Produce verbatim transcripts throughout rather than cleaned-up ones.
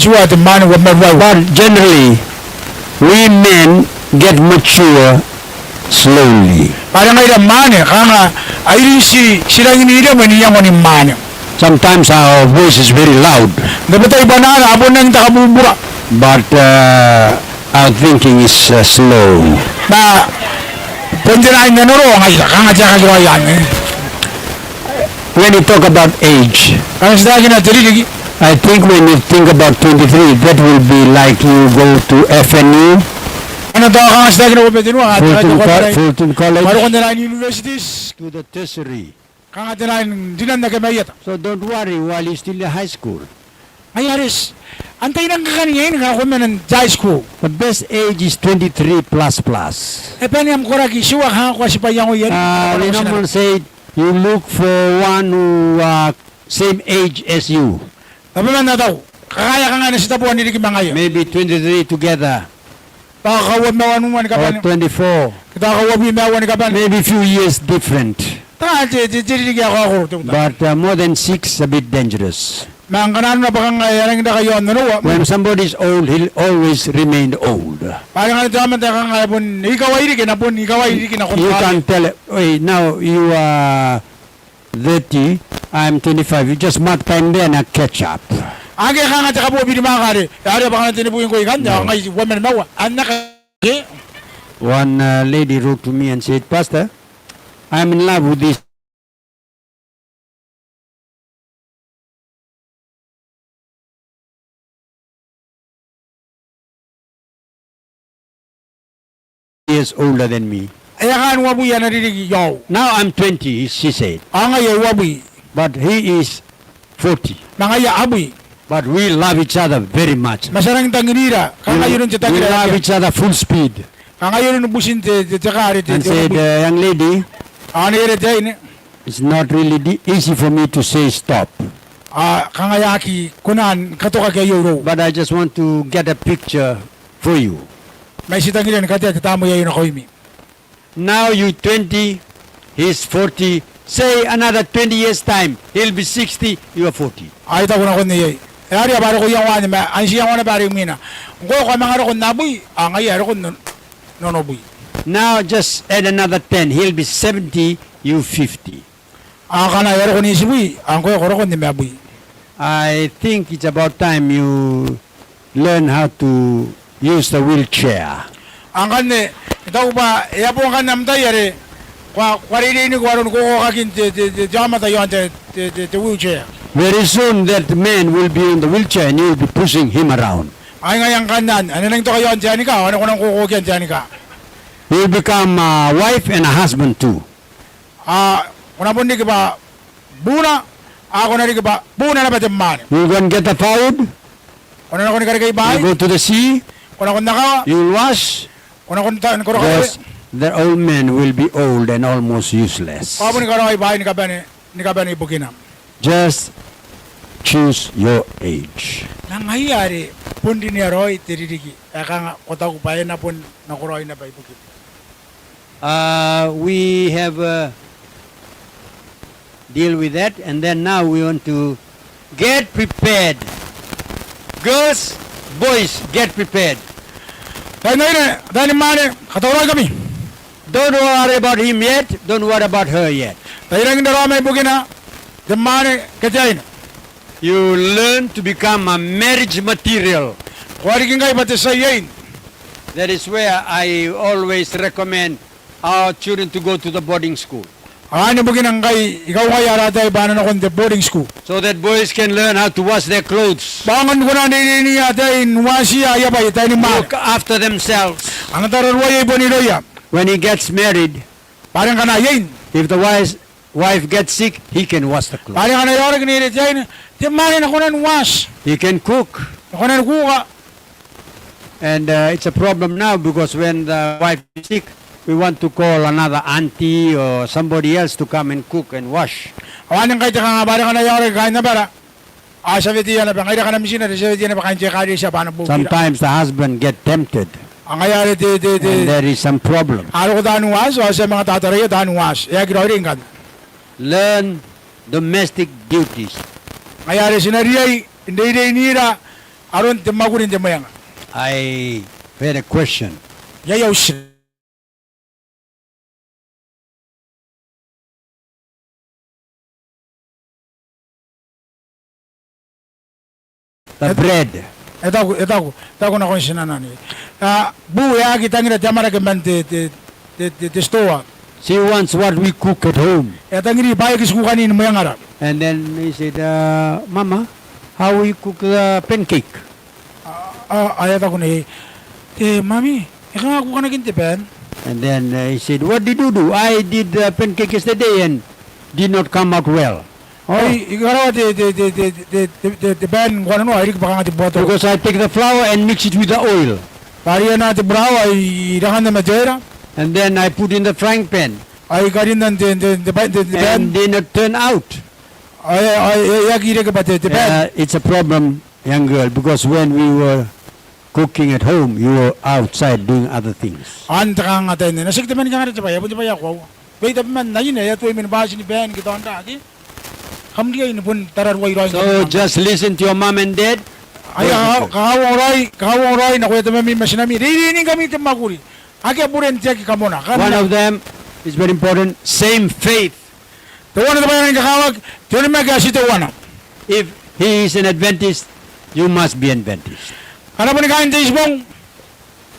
Ua te mwaane, ua maruau. But generally, we men get mature slowly. Bwa are ngaira mwaane, kanga, a irin ti, ti rangi n iremwe n iango ni mwaane. Sometimes our voice is very loud. N tabetai bwanaara a bon rangi n takabubura. But, uh, our thinking is, uh, slow. Ma bon te nano n oro ngaira, kanga te kakiraoi anne. When you talk about age, kanga ti taekina te ririki. I think when you think about twenty-three, that will be like you go to F N U. Ana tao kanga ti taekina uabwi ma tenua, Fulton Co-, Fulton College. Bwa rokon te nano n universities. To the tertiary. Kanga te nano n rinan ake maiata. So don't worry while you still in high school. Ngaia are ti, antai ae nang kakaniaina ngkana ko mena n te high school? The best age is twenty-three plus plus. E bane am koraki itiua kanga ko a tibwa iangoia. Uh, we normally say you look for one who, uh, same age as you. Tabeman ae tau, kakaea kanga ae ti taboa n ririki ma ngaia. Maybe twenty-three together. Tao kauabwi ma aua ni kabane. Or twenty-four. Tao kauabwi ma aua ni kabane. Maybe few years different. Tao te, te, te ririki ae kaokoro te uta. But, uh, more than six, a bit dangerous. Ma ngkana arona bwa kanga e a rangi n raka iaon onoua. When somebody is old, he'll always remain old. Bwa are ngkana te aomata ae kanga e bon ikawai riki, e na bon ikawai riki nakon. You can't tell, "Hey, now you are thirty, I'm twenty-five." You just mark time there and catch up. Ake kanga te kabuabirimwaaka are, are bwa kanga te nibuki ngkoe ikanne, ao ngai uabwi ma aua. Anne ka-, ke? One, uh, lady wrote to me and said, "Pastor, I'm in love with this years older than me." E a kaan uabwi ana ririki iaou. "Now I'm twenty," she said. Ao ngaia e uabwi. "But he is forty." Ma ngaia abwi. "But we love each other very much." Ma ti a rangi n tangirira, kanga iroun te tangira. We love each other full speed. Kanga iroun butin te, te, te kaa are te, te uabwi. And said, uh, "Young lady," ao e na ere te aine. "It's not really di-, easy for me to say stop." A, kanga e aki kona ni katokaki aio irou. "But I just want to get a picture for you." Ma I ti tangiria ni katea te tamnei aio nakoimi. "Now you twenty, he's forty. Say another twenty years' time, he'll be sixty, you are forty." Ao I taku nakon neiei, e a ria bwa are ko iangoa anne, ma an ti iangoa naba are imwina. Ngkoe ko a manga roko n abwi, ao ngaia e roko n on-, n onobwi. "Now just add another ten, he'll be seventy, you fifty." Ao ngkana e a roko n itibwi, ao ngkoe ko roko n nimabwi. "I think it's about time you learn how to use the wheelchair." Ao ngkanne, I taku bwa e a bo ngkanne am tai are ko a, ko a reireiniko aron kokokakin te, te, te, te aomata iaon te, te, te, te wheelchair. "Very soon that man will be on the wheelchair and you will be pushing him around." Ai ngaia ngkanne, a na nang toka iaon te anika, ao ko na nang kokokia te anika. "He will become a wife and a husband too." Ao ko na bon riki bwa buuna, ao ko na riki bwa buuna naba te mwaane. "You go and get the firewood. Ko na nakon karekei bwaai. You go to the sea. Ko na nakon akawa. You will wash." Ko na nakon ta-, korokarewe. "Because the old man will be old and almost useless." Ko a boni karaoi bwaai ni kabane, ni kabane ibukina. "Just choose your age." Ma ngaia are bon rinea raoi te ririki ae kanga ko taku bwa e na bon nakoraoi naba ibukina. Uh, we have, uh, deal with that, and then now we want to get prepared. Girls, boys, get prepared. Ataei n aine, ataei ni mwaane, katauraoi ngkami. Don't worry about him yet, don't worry about her yet. Tai rangi n raraoma ibukina te mwaane ke te aine. You learn to become a marriage material. Ko a riki ngkai bwa te tia iein. That is where I always recommend our children to go to the boarding school. Ao anne bukina ngkai I kaungaia ara ataei bwa a na nakon te boarding school. So that boys can learn how to wash their clothes. Bwa a aonga ni kona n reireinii ataei n watia aia bwai, ataei ni mwaane. Look after themselves. A na tararuaia i bon irouia. When he gets married, bwa are ngkana a iein. If the wife wife gets sick, he can wash the clothes. Bwa are ngkana e aoraki neierei te aine, te mwaane e na kona ni watia. He can cook. E na kona ni kuuka. And, uh, it's a problem now because when the wife is sick, we want to call another auntie or somebody else to come and cook and wash. Ao anne ngkai te kanga bwa are ngkana e aoraki kaain abara, ao ti a weteia naba, ngaira kanoan mitinare ti a weteia naba kaain te ekaretia bwa a na buokira. Sometimes the husband get tempted. Ao ngaia are te, te, te. And there is some problem. A roko taani waati, ao ti a manga tataraia taani waati. E aki raoiroi ngkanne. Learn domestic duties. Ngaia are ti na riai n reireinira Aron te mwakuri n te mwenga. I read a question. Iai au titiraki. The bread. E taku, e taku, e taku nakon tinana ni. A, buu e aki tangira te amwarake man te, te, te, te, te titoa. She wants what we cook at home. E tangiri bwaai aika ti kuukanna ni mwengara. And then he said, uh, "Mama, how we cook the pancake?" A, a, a, e taku nei, "E, Mami, e kanga kuukanakin te baan?" And then, uh, he said, "What did you do? I did the pancake yesterday and did not come out well." Oh. Ai, I karaoa te, te, te baan ngkoananoa, ai riki bwa kanga te bottle. Because I take the flour and mix it with the oil. Bwa are I anaa te burawa, I ranganna ma te oira. And then I put in the frying pan. Ai karinna n te, te, te baan, te, te baan. And did not turn out. Ai, ai, e aki reke bwa te, te baan. Uh, it's a problem, young girl, because when we were cooking at home, you were outside doing other things. Ao n te kangaanga taina, n na tiaki temanna ni kangaanga te bwai, e bon te bwai ae koaua. Bwa I tabe man aine, e a tuai man bwatin baan ke taonda ke. Kam riai ni bon tararuai raoi. So just listen to your mom and dad. Ai, kakauongo raoi, kakauongo raoi nakoia tamami ma tinami. Reireiningkami te mwakuri. Akea buren te aki kamona. One of them is very important, same faith. Teuana te bwai ae rangi ni kakawaki, te onimaki ae ti teuana. If he is an Adventist, you must be Adventist. Ngkana boni kaain te Itibong,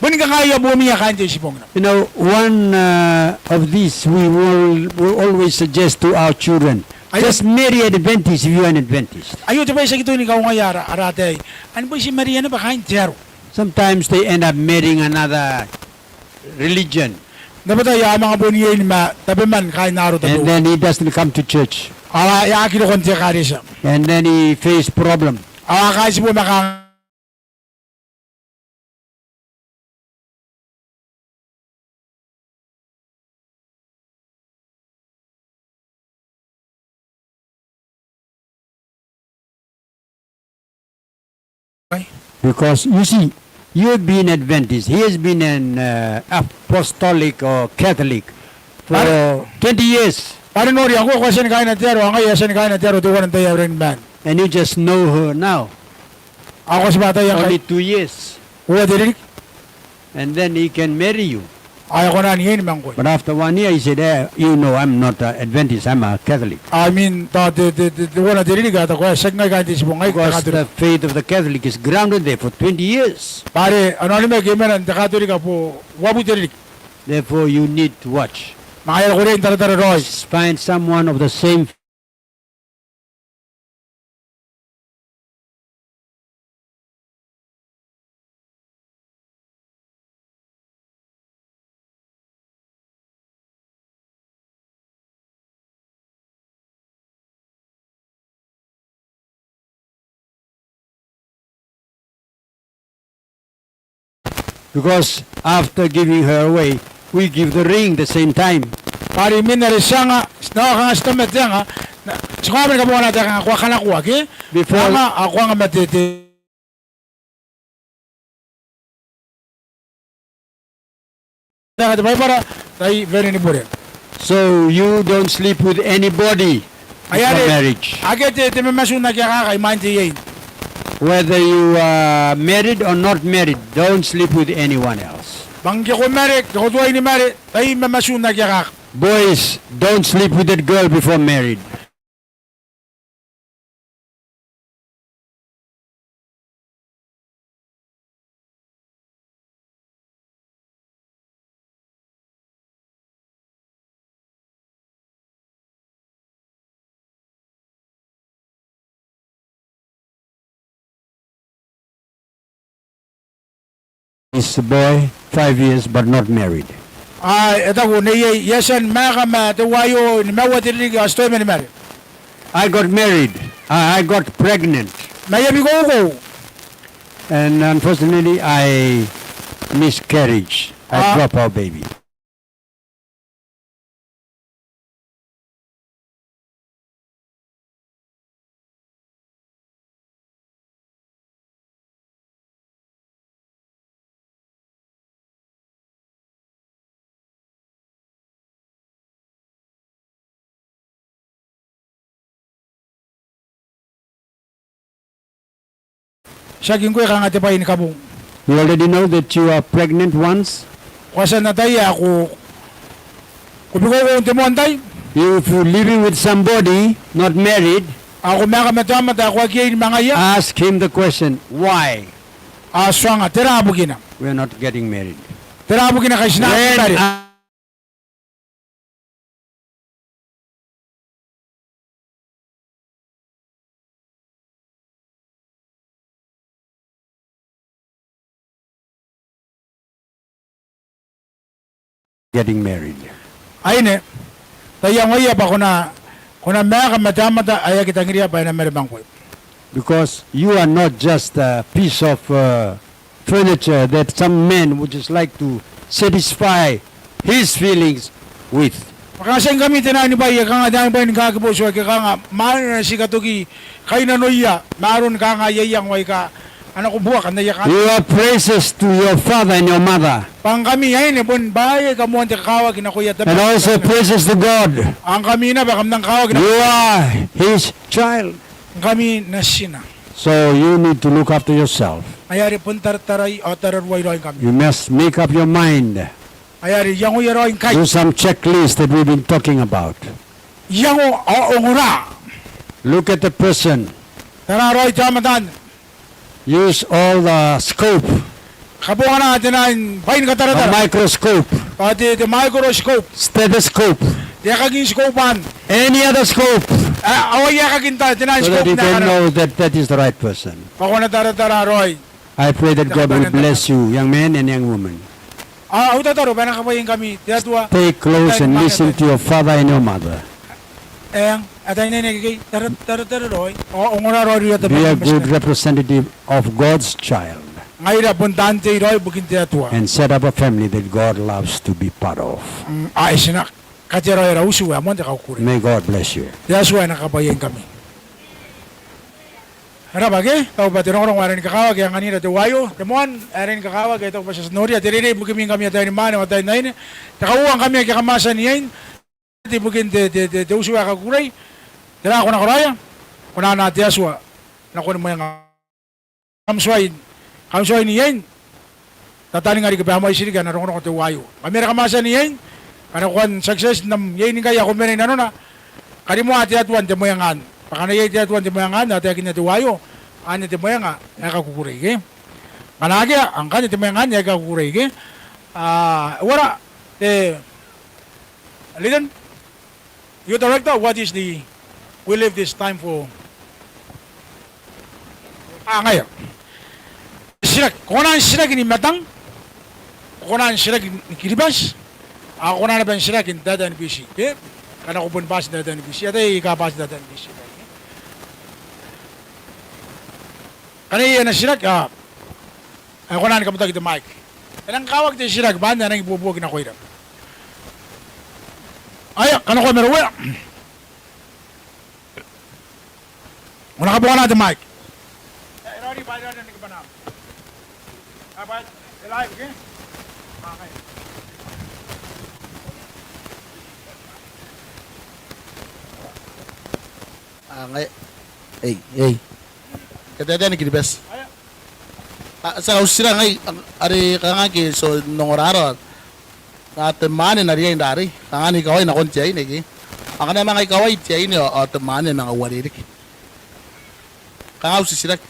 boni kakaea buomi ae kaain te Itibong naba. You know, one, uh, of these we will, will always suggest to our children. Aio. Just marry an Adventist if you are an Adventist. Aio te bwai ae ti aki tui ni kaungaia ara, ara ataei. Ao bon ti mareia naba kaain te aro. Sometimes they end up marrying another religion. N tabetai a manga bon iein ma tabeman kaain aro tabeua. And then he doesn't come to church. Ao e aki roko n te ekaretia. And then he face problem. Ao a kaitibo ma kang- Because, you see, you have been Adventist, he has been an, uh, apostolic or Catholic for twenty years. Are nori, ngkoe ko a tia ni kaaina te aro, ao ngaia e a tia ni kaaina te aro teuana n tai ae rangi ni maan. And you just know her now. Ao ko a tibwa ataia ngkai. Only two years. Uoua te ririki. And then he can marry you. Ao e kona n iein ma ngkoe. But after one year, he said, "Eh, you know, I'm not a Adventist, I'm a Catholic." I mean, tao te, te, te, teuana te ririki ao e taku, "E, tiaki ngai kaain te Itibong, ngai te Katorika." Because the faith of the Catholic is grounded there for twenty years. Bwa are, ana onimaki e mena n te Katorika bwa uabwi te ririki. Therefore, you need to watch. Ma ngaia are ko riai n taratara raoi. Find someone of the same Because after giving her away, we give the ring the same time. Bwa are imwin are ti anga, ti na kanga ti toma te anga, ti kaoa ni kabongana te anga, ko a kanakoa ke? Before. Anga, ao ko anga ma te, te Anga te Baibara, tai bane ni bure. So you don't sleep with anybody before marriage. Akea te, te mamatuu n aki akaka imwain te iein. Whether you are married or not married, don't sleep with anyone else. Bwa ngke ko mare, ke ko tuai ni mare, tai mamatuu n aki akaka. Boys, don't sleep with that girl before married. This boy, five years but not married. Ao e taku neiei, I a tia ni maeka ma teuaio nimaua te ririki ao ti tuai mani mare. I got married. I, I got pregnant. Ma I a bikoukou. And unfortunately, I miscarriage. I drop our baby. Tiaki ngkoe kanga te bwai ni kabong. You already know that you are pregnant once. Ko a tia n ataia ae ko, ko bikoukou n te moan tai. If you living with somebody not married, ao ko maeka ma te aomata ae ko aki iein ma ngaia. Ask him the question, why? Ao tuanga, tera bukina? We are not getting married. Tera bukina ngkai ti na aki bwabwata? Getting married. Aine, tai iangoia bwa ko na, ko na maeka ma te aomata ae aki tangiria bwa e na mare ma ngkoe. Because you are not just a piece of, uh, furniture that some man would just like to satisfy his feelings with. Bwa kanga tiaki ngkami te naan bwai ae kanga te naan bwai ni kakibotua, ke kanga mwaane ae ti katoki kainnanoia, ma aron kanga aia iango aika a nako buaka n aia kaan. You are precious to your father and your mother. Bwa ngkami aine bon bwaai aika moan te kakawaki nakoia tamara. And also precious to God. Ao ngkami naba kam nang kakawaki nako. You are his child. Ngkami natina. So you need to look after yourself. Ngaia are bon taratarai ao tararuai raoi ngkami. You must make up your mind. Ngaia are iangoia raoi ngkai. Do some checklist that we've been talking about. Iango ao ongora. Look at the person. Tara raoi te aomata anne. Use all the scope. Kabongana te naan bwai ni kataratara. A microscope. Ao te, te microscope. Stethoscope. Te aekakin scope anne. Any other scope. A, ao aia aekakin ta, te naan scope n aekana. So that you can know that that is the right person. Bwa ko na taratara raoi. I pray that God will bless you, young man and young woman. Ao au tataro bwa e na kakabwaiaingkami te Atua. Stay close and listen to your father and your mother. Eng, ataeinnaine akekei, tara, tara, tara raoi. Ao ongora raoi irouia tabera. Be a good representative of God's child. Ngaira bon taan tei raoi ibukin te Atua. And set up a family that God loves to be part of. Mm, ao ti na katea raoi ara utu ae moan te kakukurei. May God bless you. Te Atua e na kakabwaiaingkami. Ko rabwa ke, tao bwa te rongorongo ae rangi ni kakawaki ae anganira teuaio, te moan ae rangi ni kakawaki ae I taku bwa ti a tia n noria. Te reirei ibukimi ngkami ataeinimwaane ao ataeinaine, te kauoua ngkami ake kam a tia n iein, ibukin te, te, te, te utu ae kakukurei, tera ae ko na karaoia? Ko na anaa te Atua nakon mwenga. Kam tuai, kam tuai n iein. Tataninga riki bwa e mwaiti riki ana rongorongo teuaio. Ngkami are kam a tia n iein, kanakoan success n am iein ngkai ae ko mena i nanona. Karimoa te Atua n te mwenga anne. Bwa ngkana iai te Atua n te mwenga anne, a taekinna teuaio, anne te mwenga ae kakukurei ke. Ngkana akea, ao ngkanne te mwenga anne ae kakukurei ke. A, e uara te, Lyndon? You director, what is the, we leave this time for. A, ngaia. Titiraki, ko kona n titiraki ni matang, ko kona n titiraki ni Kiribati, ao ko kona naba n titiraki n taetae ni Biti, ke? Ngkana ko boni bati n taetae ni Biti, ataei aika bati n taetae ni Biti. Ngkana iai ana titiraki, a, e kona ni kabutaki te mic. E nang kakawaki te titiraki bwa anne ae nang ibuobuoki nakoira. Aia, kanakoa ma Uea. Ko na kabongana te mic. A, ngaia. Ei, ei. Kataetae ni Kiribati. A, ti a tia n titiraki ngai, are kanga ngke ti ongora raoi. Ao te mwaane e na riai n rarei, kanga n ikawai nakon te aine ke. Ao ngkana e manga ikawai te aine ao, ao te mwaane e manga uarereke. Kanga au titiraki.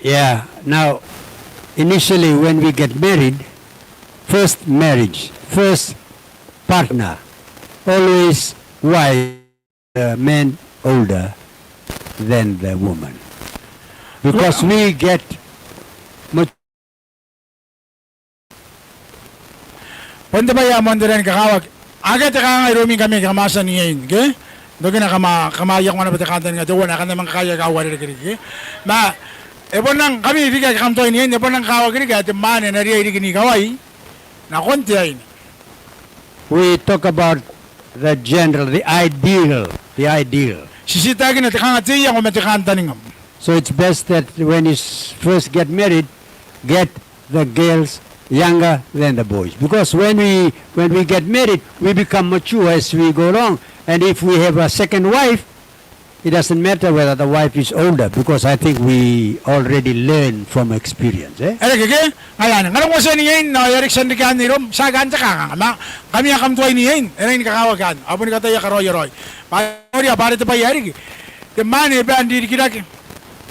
Yeah, now, initially when we get married, first marriage, first partner, always wife, uh, man older than the woman. Because we get Bon te bwai ae moan te rangi ni kakawaki. Akea te kangaanga iroumi ngkami ake kam a tia n iein, ke? N rokina kam a, kam a iangoa naba te kantaninga teuana ae kam na manga kakaea aika uarereke riki, ke? Ma e bon rang ngkami riki ake kam tuai n iein, e bon rang kakawaki riki ae te mwaane e na riai riki n ikawai nakon te aine. We talk about the general, the ideal, the ideal. ti titirakinna te kanga te iango ma te kantaninga. So it's best that when you s-, first get married, get the girls younger than the boys. Because when we, when we get married, we become mature as we go along. And if we have a second wife, it doesn't matter whether the wife is older, because I think we already learn from experience, eh? E reke ke? Ngaia anne. Ngkana ko a tia n iein ao e a reke tia n reke anne iroum, tiaki anne te kanganga. Ma ngkami ae kam tuai n iein, e rangi ni kakawaki anne. Ao boni kataia karaoia raoi. Bwa e noria bwa are te bwai ae riki, te mwaane e bae n ririkirake.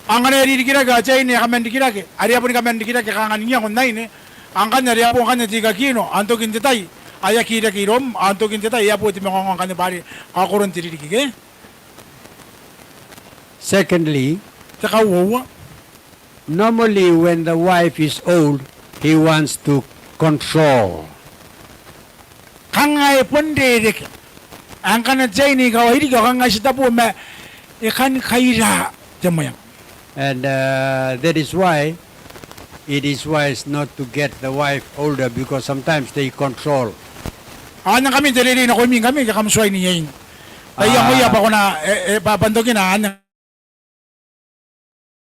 Ao ngkana e ririkirake ao te aine e kaman rikirake. Are e a boni kaman rikirake kanga n iango n aine. Ao ngkanne are e a bo ngkanne te ikakino, ao n tokin te tai ao e aki reke iroum, ao n tokin te tai e a bo te mangaongao ngkanne bwa are kaokoron te ririki ke? Secondly, te kauoua, normally when the wife is old, he wants to control. Kanga e bon rereke. Ao ngkana te aine e ikawai riki ao kanga e titeboo ma e kan kaira te mwenga. And, uh, that is why it is wise not to get the wife older, because sometimes they control. Ao ngkami te reirei nakoimi ngkami ake kam tuai n iein. Bwa iangoia bwa ko na, e, e, bwa, bwa n tokina anne.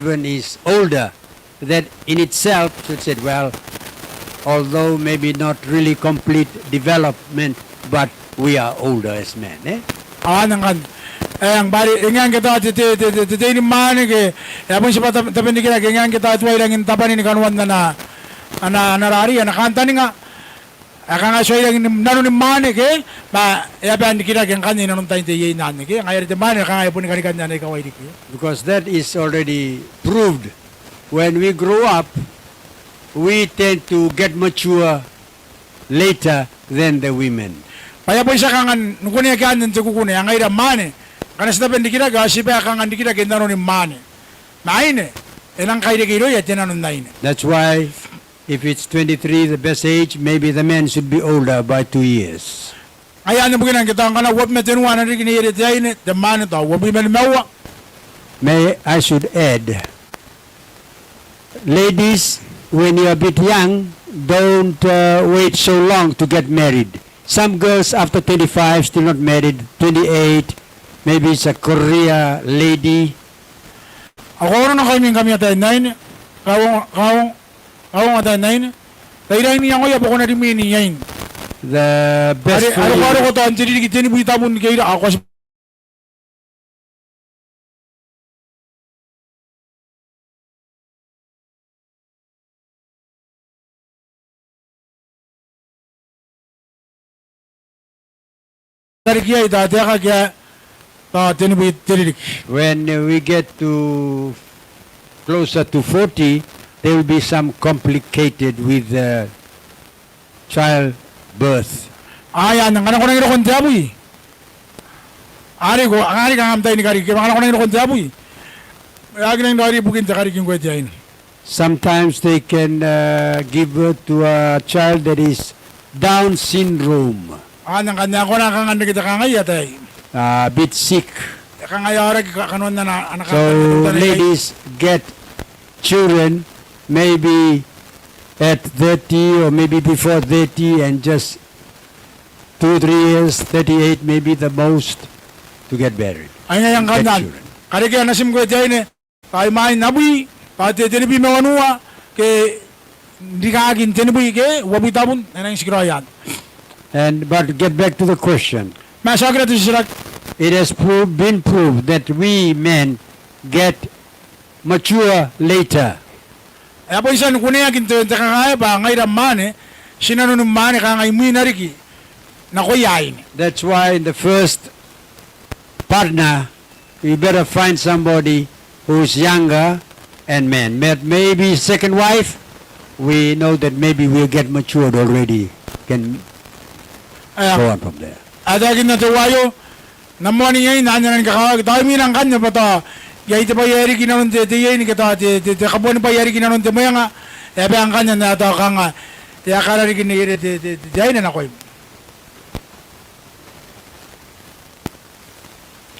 Even is older, that in itself should say, well, although maybe not really complete development, but we are older as men, eh? Ao anne ngkanne. Eng, bwa are e ngae ngke tao te, te, te, te, te teinimwaane ke e a bon tibwa tab-, tabe n rikirake, e ngae ngke tao e tuai rangi n tabwanin kanoan ana, ana, ana rari, ana kantaninga. Ae kanga e tuai rangi n, nanoni mwaane ke, ma e a bae n rikirake ngkanne inanon tain te iein anne ke. Ngaia are te mwaane kanga e boni karikan ana ikawai riki. Because that is already proved. When we grow up, we tend to get mature later than the women. Bwa e a bon tia kanga n kuneaki anne n te kukune, ao ngaira mwaane, ngkana ti tabe n rikirake, ao ti bae kanga n rikirake inanoni mwaane. Ma aine, e nang kaireke irouia te nano n aine. That's why if it's twenty-three, the best age, maybe the man should be older by two years. Ngaia anne bukina ngke tao ngkana uabwi ma tenua ana ririki neierei te aine, te mwaane tao uabwi ma nimaua. May I should add, ladies, when you are a bit young, don't, uh, wait so long to get married. Some girls after twenty-five still not married, twenty-eight, maybe it's a career lady. Ao ko a nako nakoimi ngkami ataeinaine, kaongo, kaongo, kaongo ataeinaine. Tairai n iangoia bwa ko na rimwi n iein. The best are, for are you. Ko a roko tao n te ririki tenibwi tabun ke ira, ao ko a ti Tarikiai tao te aeka ke tao tenibwi te ririki. When, uh, we get to closer to forty, there will be some complicated with, uh, childbirth. Aia, ngkana ko nangi roko n te abwi. Are ko, are kanga am tai ni kariki, ngkana ko nangi roko n te abwi. E aki nangi raoiroi ibukin te kariki ngkoe te aine. Sometimes they can, uh, give birth to a child that is Down syndrome. Ao ngkanne a kona kanga n reke te kangai ataei. A bit sick. E kangai aoraki kanoan ana, ana. So ladies get children maybe at thirty or maybe before thirty and just two, three years, thirty-eight maybe the most to get married. Ai ngaia ngkanne. Get children. Karekea natim ngkoe te aine. Tao imwain abwi, tao te tenibwi ma wanua, ke n rikaaki n tenibwi ke uabwi tabun, e nangi tikiraoi anne. And, but get back to the question. Ma ti a okira te titiraki. It has pro-, been proved that we men get mature later. E a bon tia ni kuneaki n te, te kakae bwa ngaira mwaane, ti nanoni mwaane kanga imwina riki nakoia aine. That's why in the first partner, you better find somebody who's younger and man. But maybe second wife, we know that maybe we'll get matured already. Can go on from there. A taekinna teuaio, n am moan iein, anne e nang kakawaki. Tao imwina ngkanne bwa tao iai te bwai ae riki inanon te, te iein ke tao te, te, te kabuanibwai ae riki inanon te mwenga. E a bae ngkanne n ae tao kanga e a kara riki n neierei te, te, te, te aine nakoim.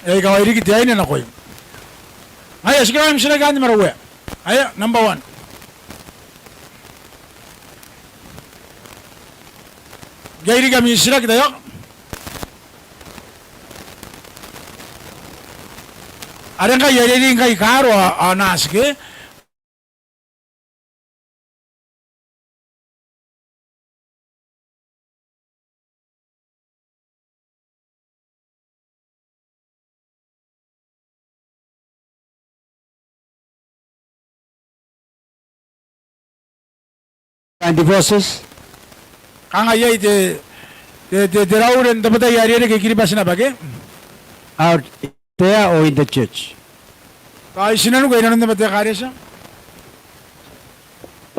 E a ikawai riki te aine nakoim. Ngaia, tikiraoi am titiraki anne ma ara Uea. Aia, number one. Iai riki ami titiraki taiaoka? Are ngkai e a reke ngkai kaaro ao, ao nurse ke. And divorces? Kanga iai te, te, te, te raure n tabetai are e reke i Kiribati naba ke? Out there or in the church? Tao i tinaniku, i nanon naba te ekaretia?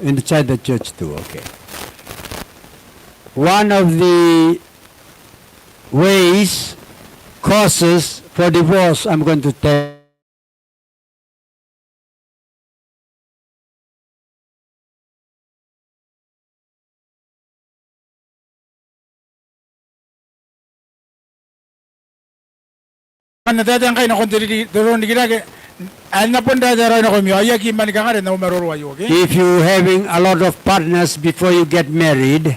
Inside the church too, okay. One of the ways, causes for divorce, I'm going to tell Ngkanne taetae ngkai nakon te riri-, te roro n rikirake, ae N na bon taetae raoi nakoimi, ao I aki mani kangare n au maroro aio, okay? If you having a lot of partners before you get married,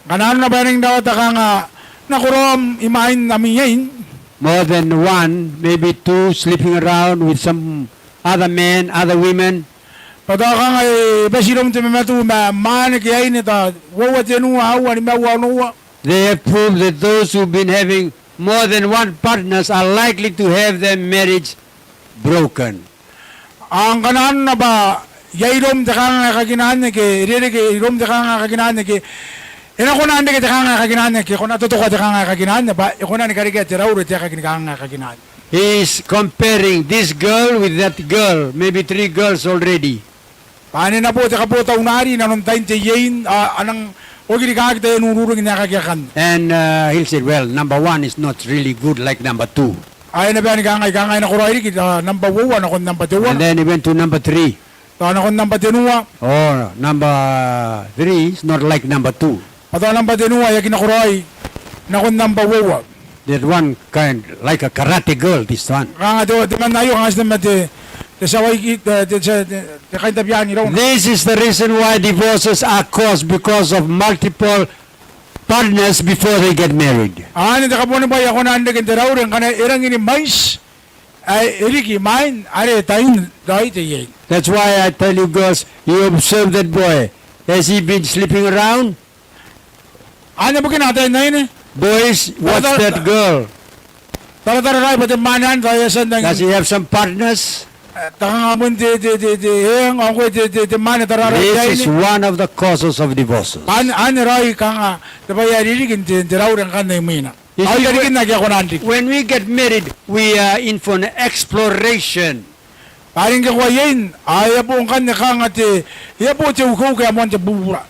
ngkana arona bwa e nangi rawata kanga nakoraom imwain ami iein, more than one, maybe two, sleeping around with some other men, other women, bwa tao kanga e bati iroum te mamatu ma mwaane ke aine, tao uoua, tenua, aua, nimaua, onoua. They have proved that those who've been having more than one partners are likely to have their marriage broken. Ao ngkana arona bwa iai iroum te kangaanga ae kakinanne ke, e rereke iroum te kangaanga ae kakinanne ke, e na kona n reke te kangaanga ae kakinanne ke, ko na totokoa te kangaanga ae kakinanne, bwa e kona ni karekea te raure te aekaki ni kangaanga ae kakinanne. He is comparing this girl with that girl, maybe three girls already. Bwa ane e na bo te kabotau n ari i nanon tain te iein, a, a nang okirikaki taian ururing n aekaki akanne. And, uh, he'll say, "Well, number one is not really good like number two." Ao e na bae ni kangai, kangai nakoraoi riki, a, namba uoua nakon namba teuana. And then he went to number three. Tao nakon namba tenua. Oh, number three is not like number two. Ao tao namba tenua e aki nakoraoi nakon namba uoua. That one kind like a karate girl, this one. Kanga te, temanna aio kanga ti temanna te, te tia waiki, te, te, te, te, te kaintabea n irouna. This is the reason why divorces are caused, because of multiple partners before they get married. Anne te kabuanibwai ae kona n reke n te raure ngkana e rangi ni mwaiti ae e riki imwain are tain raoi te iein. That's why I tell you girls, you observe that boy. Has he been sleeping around? Anne bukina ataein aine. Boys, watch that girl. Taratara raoi bwa te mwaane anne tao e a tia n rangi. Does he have some partners? E, tao kanga bon te, te, te, te, e, ao ngkoe te, te, te mwaane, tararaa te aine. This is one of the causes of divorces. Anne, anne raoi kanga te bwai ae riki n te, te raure ngkanne imwina. You see, ao i rarikin ake a kona n riki. When we get married, we are in for an exploration. Bwa are ngke ko a iein, ao e a bo ngkanne kanga te, e a bo te ukeuke ae moan te bubura.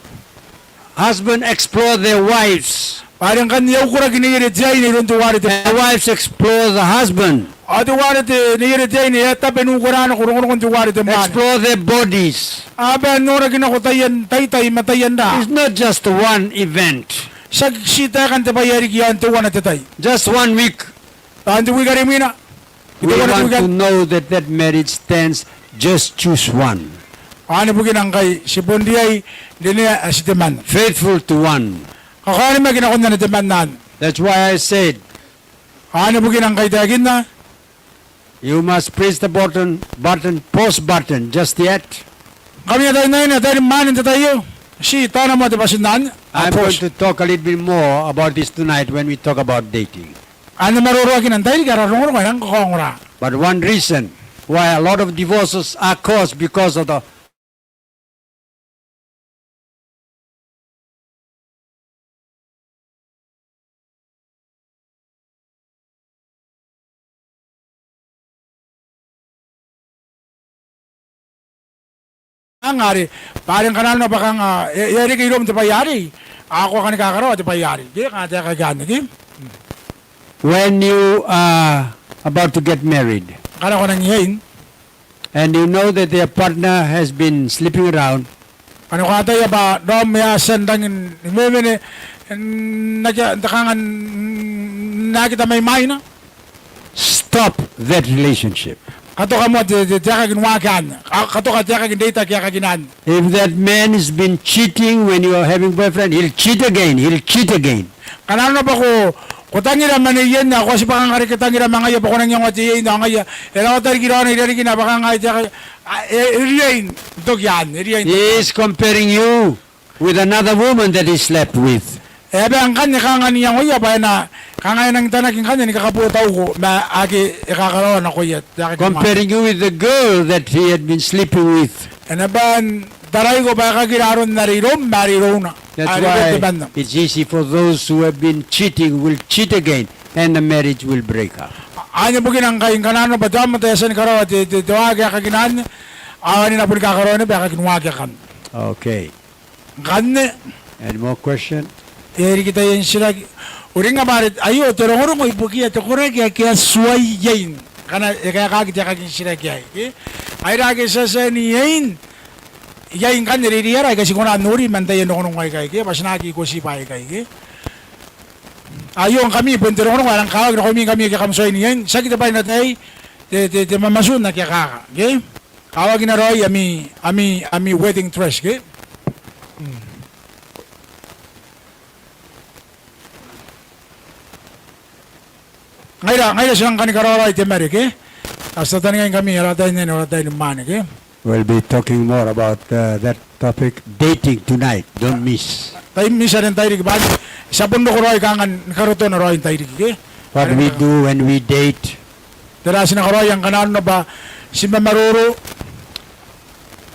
Husband explore their wives. Bwa are ngkanne e a ukoraki neiere te aine iroun teuare te mwaane. And wives explore the husband. Ao teuare te, neiere te aine e a tabe n ukora nako rongorongon teuare te mwaane. Explore their bodies. A bae n noraki nako taian taitai ma taian raa. It's not just one event. Tiaki ti taekan te bwai ae riki iaon teuana te tai. Just one week. Taan te wiki are imwina. We want to know that that marriage stands, just choose one. Anne bukina ngkai ti bon riai n rinea ae ti temanna. Faithful to one. Kakaonimaki nakon ana temanna anne. That's why I said, anne bukina ngkai I taekinna, you must press the button, button, pause button, just yet. Ngkami ataein aine, ataei ni mwaane n te tai aio, ti taona moa te button anne. I'm going to talk a little bit more about this tonight when we talk about dating. Ao N na maroroakina n tairiki ara rongorongo ae rangi ni kakaongora. But one reason why a lot of divorces are caused because of the Anga are, bwa are ngkana arona bwa kanga e, e a reke iroum te bwai arei, ao ko a kani kakaraoa te bwai arei. Ke, kanga te aekaki anne, ke? When you are about to get married, ngkana ko nang iein, and you know that their partner has been sleeping around, ngkana ko ataia bwa raom e a tia n rangi ni mwemwene n aki, n te kanga n aki tamai mwaina, stop that relationship. Katoka moa te, te, te aekaki n waaki anne. Ka-, katoka te aekaki n reitaki aekakin anne. If that man has been cheating when you are having boyfriend, he'll cheat again, he'll cheat again. Ngkana arona bwa ko, Ko tangira ma neien ao ko a tibwa kanga reke tangira ma ngaia bwa ko nang iangoa te iein ao ngaia e rawata riki raona irarikina bwa kanga ai te aka-, a, e, e riai n toki anne, e riai n toki anne. He is comparing you with another woman that he slept with. E a bae ngkanne kanga n iangoia bwa e na kanga e nang tanaki ngkanne ni kakabotauko ma ake e kakaraoa nakoia te aeka ni waaki. Comparing you with the girl that he had been sleeping with. E na bae n taraiko bwa e kakira aron are iroum ma are irouna. That's why it's easy for those who have been cheating will cheat again and the marriage will break up. Anne bukina ngkai ngkana arona bwa te aomata e a tia ni karaoa te, te, te waaki aekakin anne, ao anne e na boni kakaraoa naba aekakin waaki akanne. Okay. Ngkanne. Any more question? E riki taian titiraki. Uringnga bwa are aio te rongorongo ibukia te koraki ake a tuai iein. Ngkana e kaekaaki te aekakin titiraki aei, ke? Ngaira ake ti a tia n iein iai ngkanne reirei ara aika ti kona n nori man taian rongorongo aikai, ke? Bwa ti na aki ikoti bwaai aikai, ke? Aio ngkami bon te rongorongo ae rang kakawaki nakoimi ngkami ake kam tuai n iein. Tiaki te bwai n ataei, te, te, te mamatu n aki akaka, ke? Kawakina raoi ami, ami, ami wedding dress, ke? Mm. Ngaira, ngaira ti nang kani karaoa raoi te mare, ke? Ao ti tataningaingkami ara ataei n ane, ara ataei ni mwaane, ke? We'll be talking more about, uh, that topic, dating, tonight. Don't miss. Tai miss are n tairiki bwa ti a bon roko raoi kanga ni karotona raoi n tairiki, ke? What we do when we date. Tera ae ti na karaoia ngkana arona bwa ti mamaroro.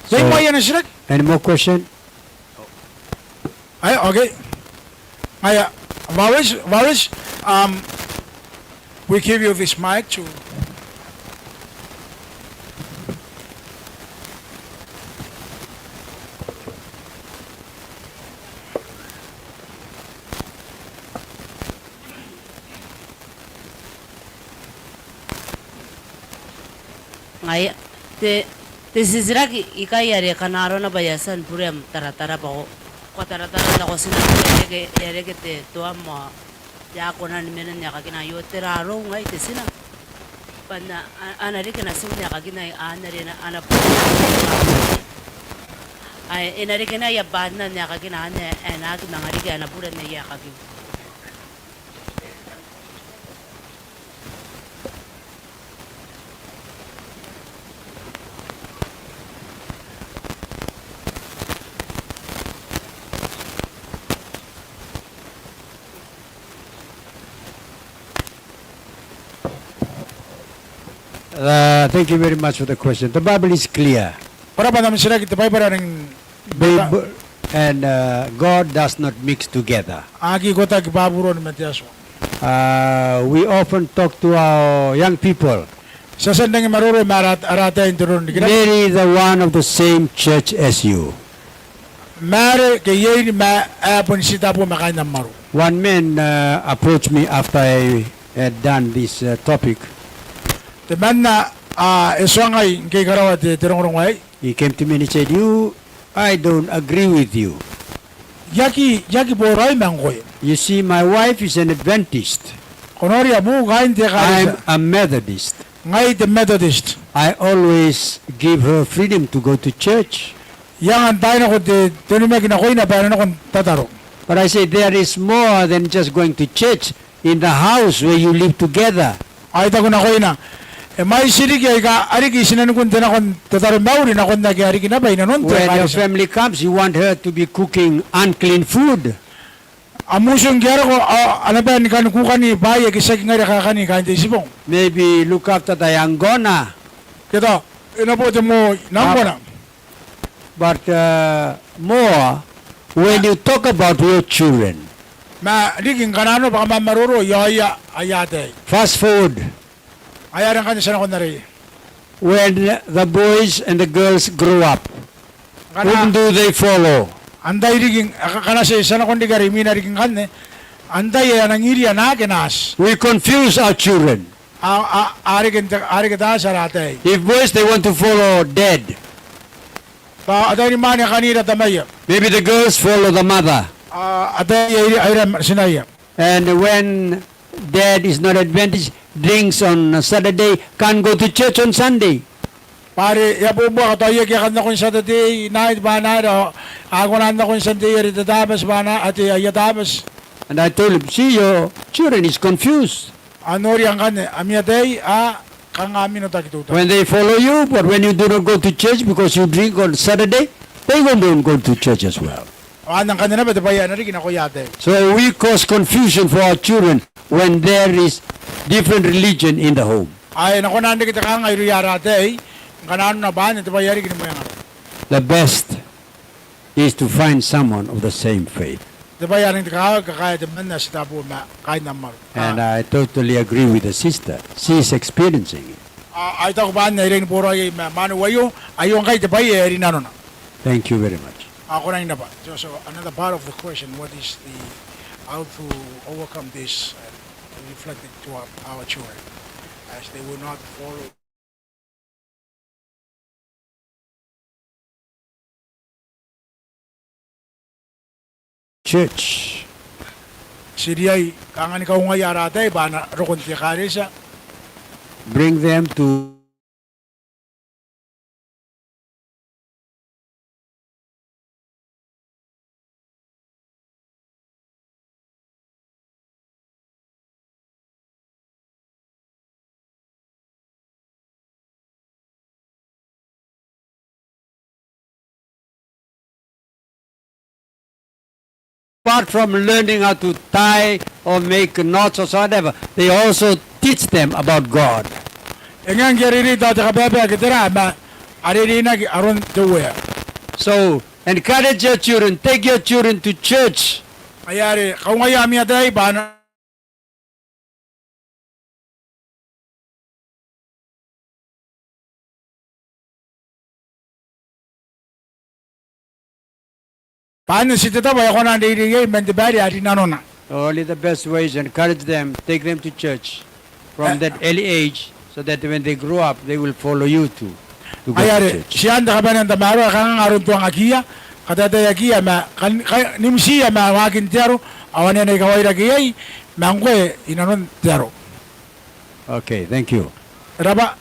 So, iai moa ana titiraki? Any more question? Ae, okay. Ngaia, Varis, Varis, um, we give you this mic to. Ngaia, te, te titiraki ikai are kanga arona bwa e a tia ni bure am taratara bwa ko, ko taratara n nako tina, e a reke, e a reke te toam ao e a kona ni mena n aekakina aio, tera arou ngai te tina. Bwa n na, a, a na reke natiu n aekakina, a na reke, a na bure. Ae, e na reke naba aia bwatina n aekakina, anne, e na aki manga riki, a na bure n aia aekakin. Uh, thank you very much for the question. The Bible is clear. Ko rabwa n am titiraki, te Baibara e rangi n Baib-, and, uh, God does not mix together. A aki ikotaki Baburon ma te Atua. Uh, we often talk to our young people. Ti a tia n rangi ni maroro ma ara, ara ataei n te roro n rikirake. Mary is the one of the same church as you. Mary ke Iein ma ae bon titebo ma kaain Amaru. One man, uh, approached me after I had done this, uh, topic. Temanna, a, e tuangai ngke I karaoa te, te rongorongo aei. He came to me and he said, "You, I don't agree with you." I aki, I aki boraoi ma ngkoe. You see, my wife is an Adventist. Ko noria, bukin kaain te ekaretia. I'm a Methodist. Ngai te Methodist. I always give her freedom to go to church. I anga n taai nako te, te onimaki nakoina bwa e na nako n tataro. But I say, "There is more than just going to church in the house where you live together." Ao I taku nakoina, e mwaiti riki aika a riki i tinanikun te nako n te taromauri nakon ake a riki naba i nanon te ekaretia. When your family comes, you want her to be cooking unclean food. Am utu ngke a roko, ao a na bae ni kani kukani bwaai ake tiaki ngaira kaakani kaain te Itibong. Maybe look after the young gona. Ke tao, e na bo te moo n angona. But, uh, more when you talk about your children. Ma riki ngkana arona bwa kam a maroro i aoia aia ataei. Fast forward. Ai are ngkanne ti a nakon aroia. When the boys and the girls grow up, whom do they follow? Antai riki, a, ngkana ti, ti a nakon riki are imwina riki ngkanne, antai ae a nang iria naake naati? We confuse our children. A, a, a reke n te, a reke taati ara ataei. If boys, they want to follow dad. Bwa ataeinimwaane a kanira tamaia. Maybe the girls follow the mother. A, ataei a iria, a iria tinaia. And when dad is not Adventist, drinks on Saturday, can't go to church on Sunday. Bwa are e a bobua katoaia ke a kan nako n Saturday night bwa ana aera, a kona n nako n Sunday are te Tabati bwa ana, a te aia Tabati. And I told him, "See, your children is confused." Ao noria ngkanne, ami ataei a kanga a mino n aki teutana. When they follow you, but when you do not go to church because you drink on Saturday, they won't go to church as well. Ao anne ngkanne naba te bwai ae na riki nakoia ataei. So we cause confusion for our children when there is different religion in the home. Ao e na kona n reke te kangaanga irouia ara ataei ngkana arona bwa anne te bwai ae riki ni mwengaro. The best is to find someone of the same faith. Te bwai ae rangi n te kakaewengaaki, kakaea temanna ae titeboo ma kaain am aro. And I totally agree with the sister. She is experiencing it. Ao I taku bwa anne ae e rangi ni boraoi iai ma mwaneu aio, aio ngkai te bwai ae e rinanona. Thank you very much. Ao ko rangi n rabwa. So, so another part of the question, what is the, how to overcome this and reflect it to our, our children as they will not follow church. Ti riai kanga ni kaungaia ara ataei bwa a na roko n te ekaretia. Bring them to Apart from learning how to tie or make knots or whatever, they also teach them about God. E ngae ngke a reirei tao te kabaebae ke tera, ma a reireinaki aron te Uea. So, encourage your children, take your children to church. Ngaia are, kaungaia ami ataei bwa a na bwa anne ti te tabo ae e kona n reirei iai man te baere ae rinanona. Only the best way is encourage them, take them to church from that early age, so that when they grow up, they will follow you to, to go to church. Ngaia are, ti anne te kabanea n tamaroa, kanganga aron tuangakiia, kataetaaeakiia ma kan, kan, nimtiia ma waakin te aro, ao ane a na ikawairake iai ma ngkoe inanon te aro. Okay, thank you. Rabwa.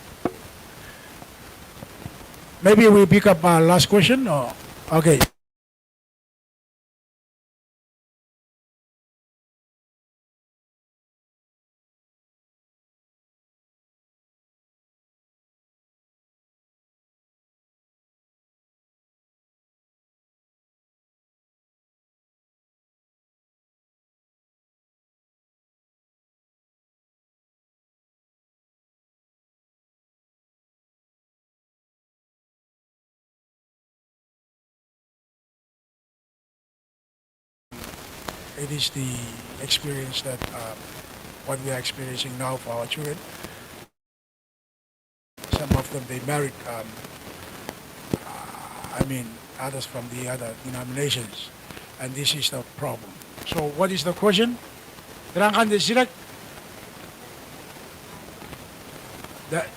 Maybe we pick up our last question, or, okay. It is the experience that, um, what we are experiencing now for our children. Some of them, they married, um, uh, I mean, others from the other denominations, and this is the problem. So, what is the question? Tera ngkanne te titiraki? That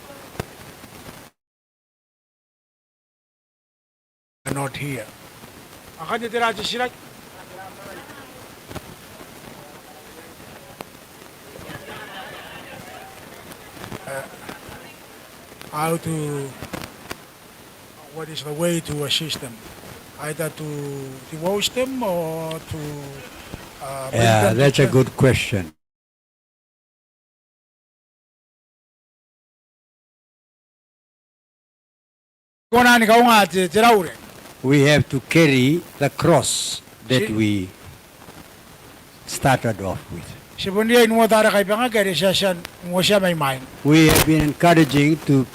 are not here. Ngkanne tera te titiraki? Uh, how to, what is the way to assist them? Either to divorce them or to, uh, bring them to church? Yeah, that's a good question. Kona ni kaunga te, te raure. We have to carry the cross that we started off with. Ti bon riai n uota ara kaibangaki are ti a tia n uotia mai mwaina. We have been encouraging to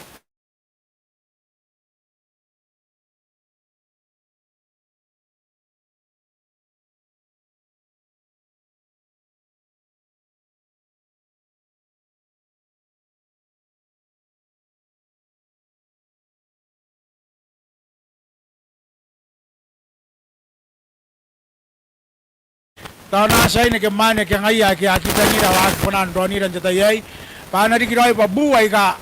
Tao natia aine ke mwaane ke ngaia ake a aki tangira ao a aki kona n raonira n te tai aei, bwa a na riki raoi bwa buu aika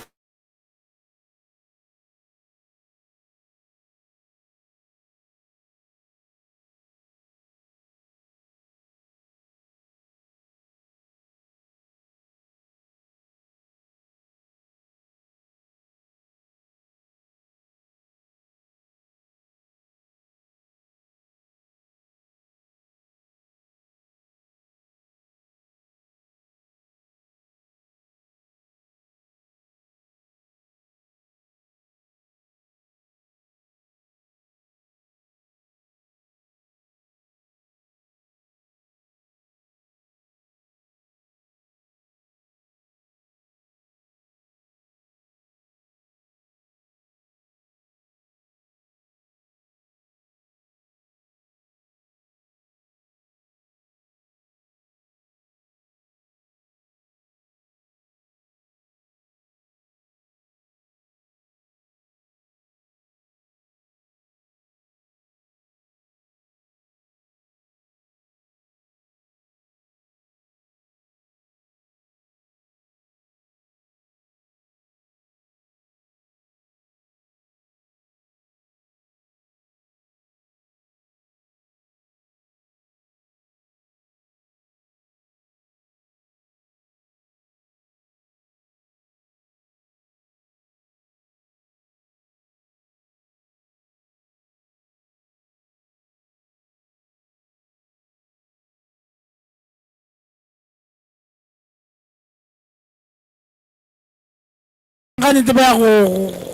Anne te bwai ae ko,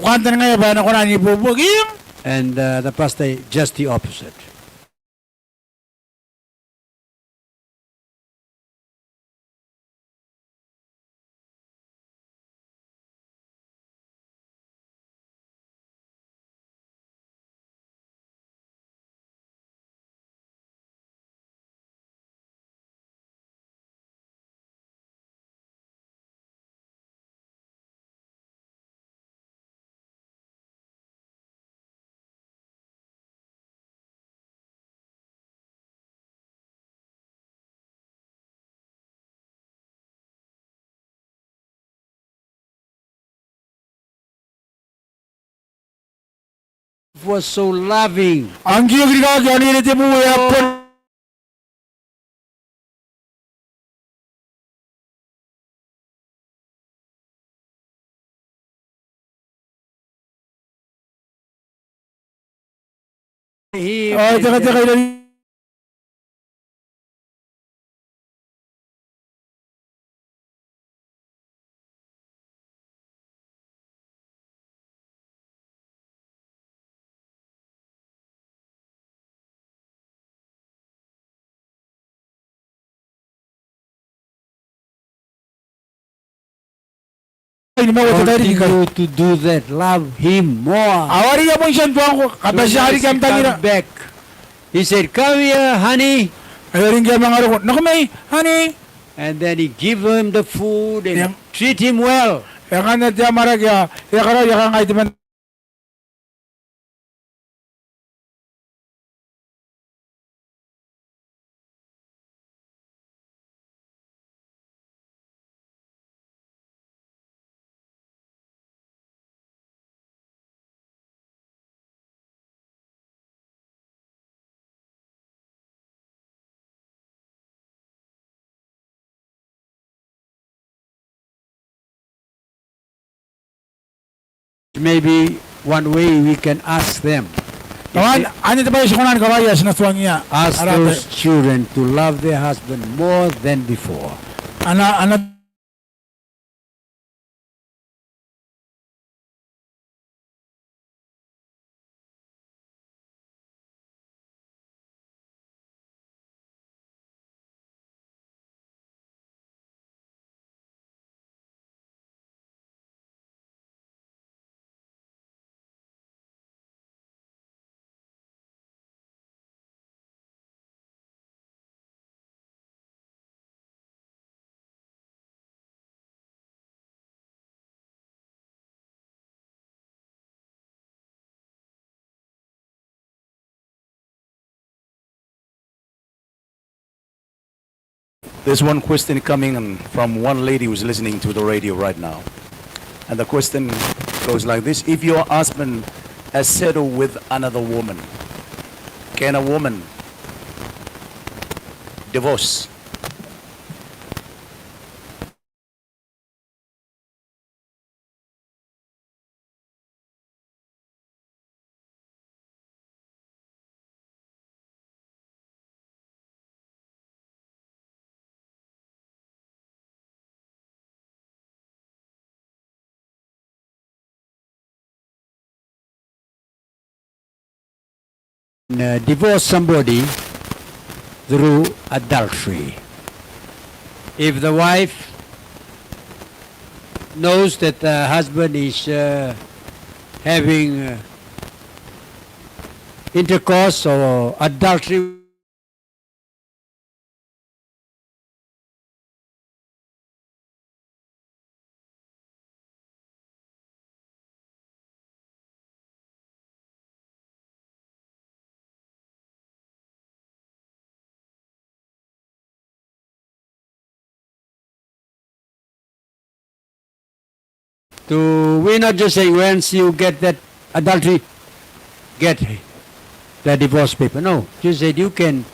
ko kantaningaia bwa e na kona n ibuobuoki. And, uh, the pastor just the opposite. Was so loving. Ao ngke e okirikaki ao e na iri te buu e a bon Ao e tekateka i rarikin Continue to do that. Love him more. Ao are e a bon tia n tuangko, kabatiaa riki am tangira. He said, "Come here, honey." Ao are ngke e a manga roko, "Nako mai, honey." And then he give him the food and treat him well. E a kanga te amwarake, e a karaoia, e a kangai temanna. Maybe one way we can ask them. Anne te bwai ae ti kona ni karaoia, ti na tuangia. Ask those children to love their husband more than before. Ana, ana There's one question coming in from one lady who's listening to the radio right now. And the question goes like this: If your husband has settled with another woman, can a woman divorce? Uh, divorce somebody through adultery. If the wife knows that the husband is, uh, having, uh, intercourse or adultery, to, we're not just saying once you get that adultery, get the divorce paper. No, you said you can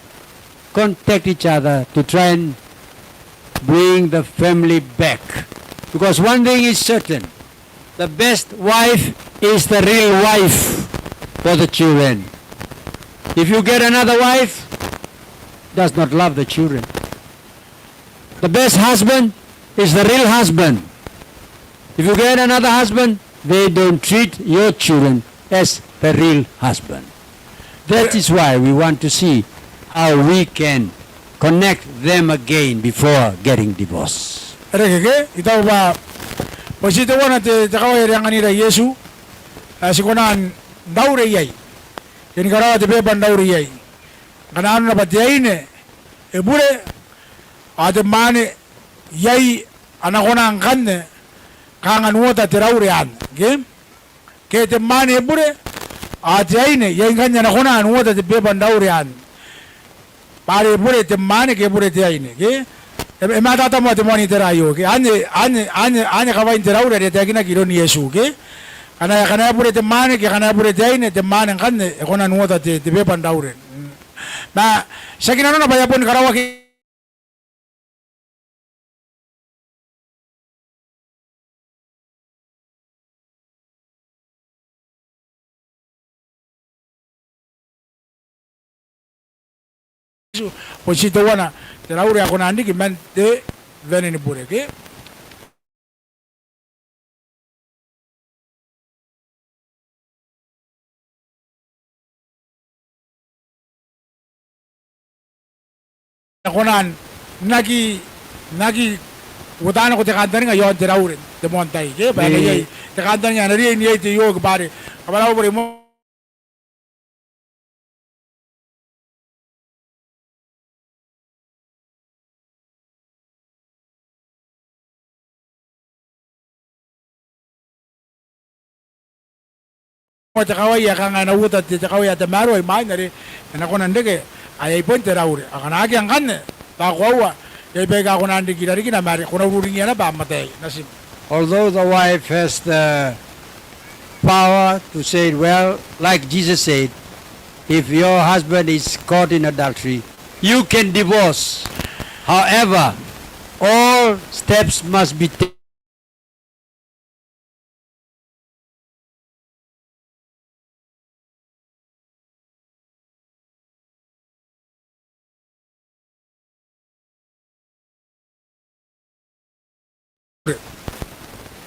contact each other to try and bring the family back. Because one thing is certain, the best wife is the real wife for the children. If you get another wife, does not love the children. The best husband is the real husband. If you get another husband, they don't treat your children as the real husband. That is why we want to see how we can connect them again before getting divorced. E reke ke, I taku bwa bon ti teuana te, te kawai are anganira Iesu, ae ti kona n raure iai, ke ni karaoa te beba n raure iai. Ngkana arona bwa te aine e bure, ao te mwaane iai a na kona ngkanne kanga n uota te raure anne, ke? Ke te mwaane e bure, ao te aine iai ngkanne a na kona n uota te beba n raure anne. Bwa are e bure te mwaane ke e bure te aine, ke? E, e matata moa te moan itera aio, ke? Anne, anne, anne, anne kawain te raure are e taekinaki iroun Iesu, ke? Ngkana, ngkana e bure te mwaane, ke ngkana e bure te aine, te mwaane ngkanne e kona n uota te, te beba n raure. Mm. Ma, tiaki nanona bwa e a boni karaoaki Bon ti teuana te raure ae kona n riki man te bane ni bure, ke? E kona n aki, n aki uota nako te kantaninga i aon te raure n te moan tai, ke? Bwa e na iai te kantaninga ae na riai n iai te ioki bwa are kabwarabwara moa te kawai ae kanga e na uota te, te kawai ae tamaroa imwain are e na kona n reke ae iai bon te raure. Ao ngkana akea ngkanne, tao koaua iai baika a kona n riki irarikina ma are ko na ururingiia naba am ataei natim. Although the wife has the power to say, well, like Jesus said, if your husband is caught in adultery, you can divorce. However, all steps must be taken.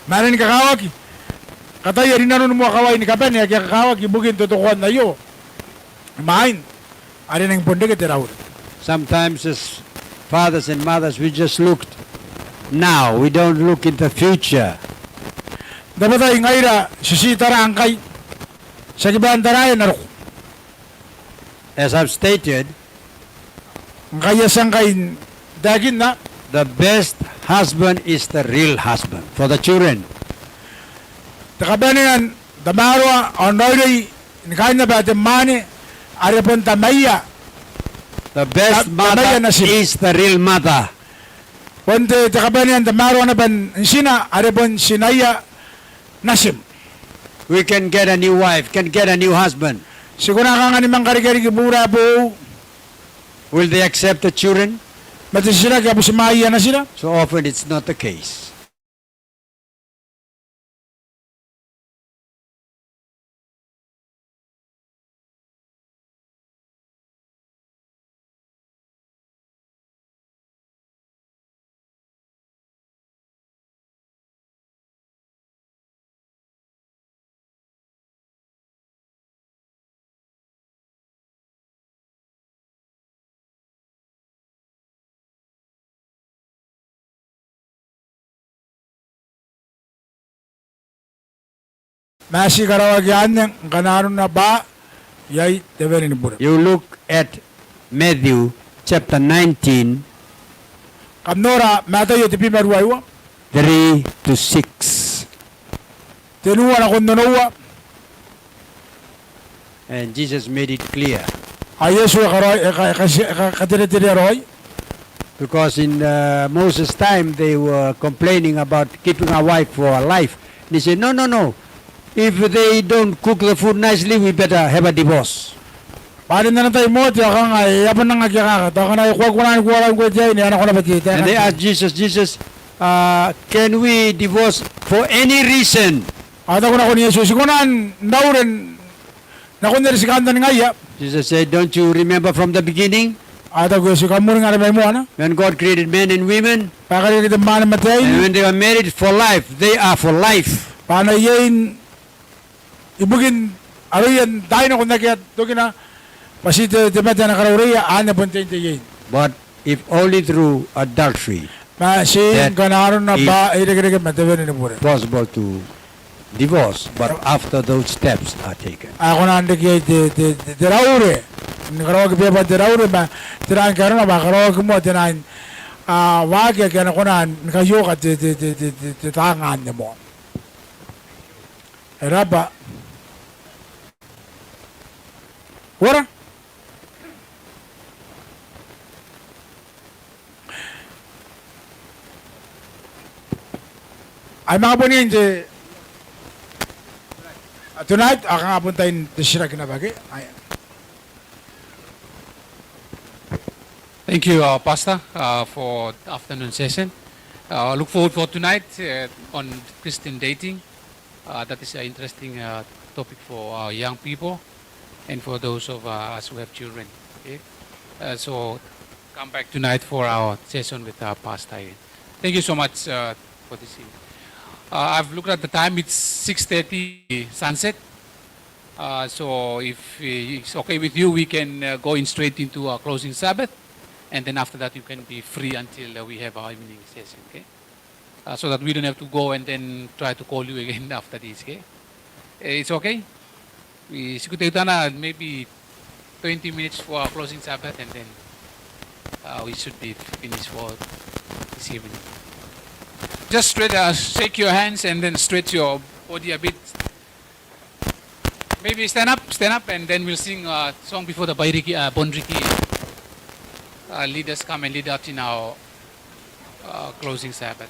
Ma are ni kakawaki, kataia rinanon moa kawain ni kabane ake a kakawaki ibukin totokoan aio imwain are e nangi bon reke te raure. Sometimes as fathers and mothers, we just looked now, we don't look in the future. N tabetai ngaira ti ti tara ngkai, ti aki bane n taraia n roko. As I've stated, ngkai e a tia ngkai n taekinna, the best husband is the real husband for the children. Te kabanea n tamaroa ao n raoiroi ni kaain naba te mwaane are bon tamaia. The best mother is the real mother. Bon te, te kabanea n tamaroa naba n tina are bon tinaia natim. We can get a new wife, can get a new husband. Ti kona kanga ni manga karika riki bure boou. Will they accept the children? Ma te titiraki, a butimwaeia natira? So often it's not the case. Ma ti karaoaki anne ngkana arona bwa iai te bane ni bure. You look at Matthew chapter nineteen. Kam nora Mataio tebwi ma ruaiwa. Three to six. Tenua nakon onoua. And Jesus made it clear. Ao Iesu e karaoi, e ka, e ka, e ka, katereterea raoi. Because in, uh, Moses' time, they were complaining about keeping a wife for a life. And he said, "No, no, no. If they don't cook the food nicely, we better have a divorce." Bwa are n ana tai Mote ao kanga e a bon anga kiakaka, tao akana e kuakua nani kuara ngkoe te aine, a nako naba te, te. And they asked Jesus, "Jesus, uh, can we divorce for any reason?" Ao e taku nakon Iesu, ti kona n raure nakon are ti kantaningaia? Jesus said, "Don't you remember from the beginning?" A taku Iesu, kam uringa are mai moana. When God created men and women, bwa e karikaki te mwaane ma te aine. And when they are married for life, they are for life. Bwa a na iein ibukin aroia n taai nako n akea tokina, bwa ti te, te mate ae na karaureia, anne bon tein te iein. But if only through adultery, ma ti ngkana arona bwa e irekereke ma te wene ni bure, possible to divorce, but after those steps are taken. A kona n reke iai te, te, te, te raure. Ni karaoaki beba n te raure, ma tera ngke arona bwa karaoaki moa te naan, a, waaki ake a na kona ni kaioka te, te, te taanga anne moa. E raba. Ora? Ai manga bon iai n te, a, tonight, a, kanga bon tain te titiraki naba ke. Ai. Thank you, uh, Pastor, uh, for the afternoon session. Uh, look forward for tonight, uh, on Christian dating. Uh, that is an interesting, uh, topic for our young people and for those of, uh, us who have children. Okay? Uh, so come back tonight for our session with, uh, Pastor Irene. Thank you so much, uh, for this evening. Uh, I've looked at the time, it's six thirty sunset. Uh, so if, uh, it's okay with you, we can, uh, go in straight into our closing Sabbath, and then after that you can be free until, uh, we have our evening session, okay? Uh, so that we don't have to go and then try to call you again after this, okay? Uh, it's okay? We, ti kutautana maybe twenty minutes for our closing Sabbath, and then, uh, we should be finished for this evening. Just straight, uh, shake your hands and then stretch your body a bit. Maybe stand up, stand up, and then we'll sing a song before the Bairiki, uh, Bonriki, uh, leaders come and lead out in our, uh, closing Sabbath.